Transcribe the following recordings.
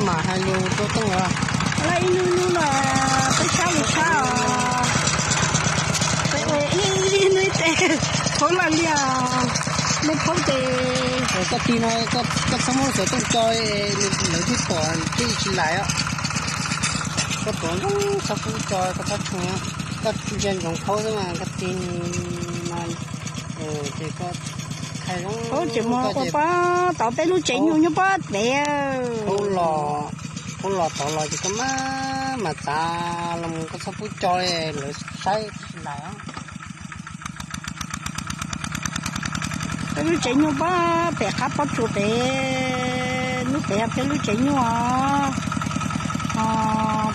Mam hais lus rau Tooj os. Laj ib hnub hnub no peb sab li sab os. Peb ua ib hnub ib tes khaub laj liaj os. Nej phob ces koj tig no, koj txhob muab xov tooj co, lawv twb pom twb tsis laim os. Koj tuav zoo txhob pub co koj txhob tshee. Koj ntsia ntsoov khaub xwb mas koj tig no ces koj hais zoo. Khaub tseem mus ua pab tod, peb lub tsev nyuj nyob pab pem. Khaub los, khaub los tod los ces koj mam, mam txav los mus, koj txhob pub co lawv saib tsis laim. Peb lub tsev nyuj pab pem qab pob tsuas pem, lub pem yog peb lub tsev nyuj os.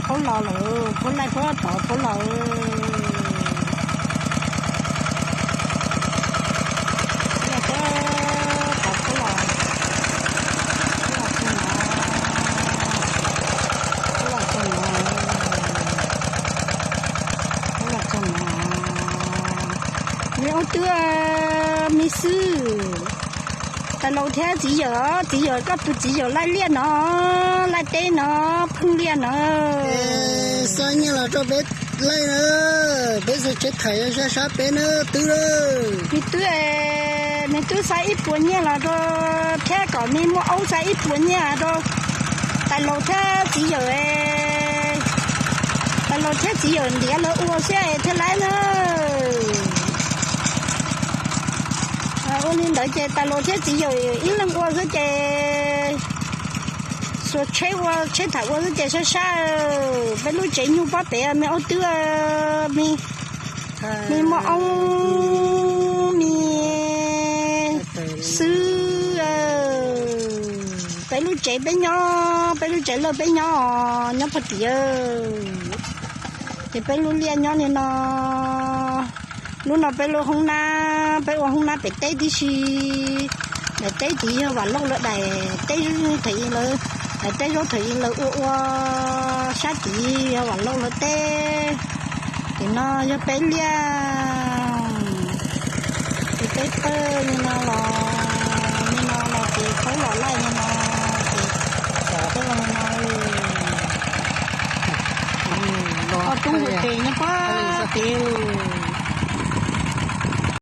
Khaub los lawm, khaub laij khaub tod khaub los. Khaub los, khaub los txog no, khaub los txog no, khaub los txog no. Me ob tug me xwb. Tais laus thiab txiv yawm, txiv yawm koj tus txiv yawm laij liaj no, laij teb no, pheej liaj no. Xa nyiaj los rau peb laij na, peb tsev thaim sab sab peb na twb. Me twb, me twb xa ib puas nyiaj los rau, thiab kom me muaj aub xa ib puas nyiaj rau tais laus thiab txiv yawm. Tais laus thiab txiv yawm ntiav lawv ua xwb thiaj laib na. Ua li ntawd ces tais laus thiab txiv yawm ib leeg ua xwb ces xuas tsheb ua, tsheb tham ua xwb ces sab sab. Peb lub tsev nyuj pob pem me ob tug, me, me muaj aub, me xwb. Peb lub tsev peb nyob, peb lub tsev lawj peb nyob, nyob puag tim. Ces peb lub liaj nyob li no. Lub no peb lub hoob nab, peb ua hoob nab pem teb tib si. Daim teb tid yog Vam Lauj lawv daim teb, thaum ub lawv, daim teb zaub thaum ub lawv ua ua sab tid yog Vam Lauj lawv teb. Tim no yog peb liaj, ces peb pawg li no los, li no los ces khaub los laij li no, ces xov peb los li no. Ob tug tes nyob pob pem.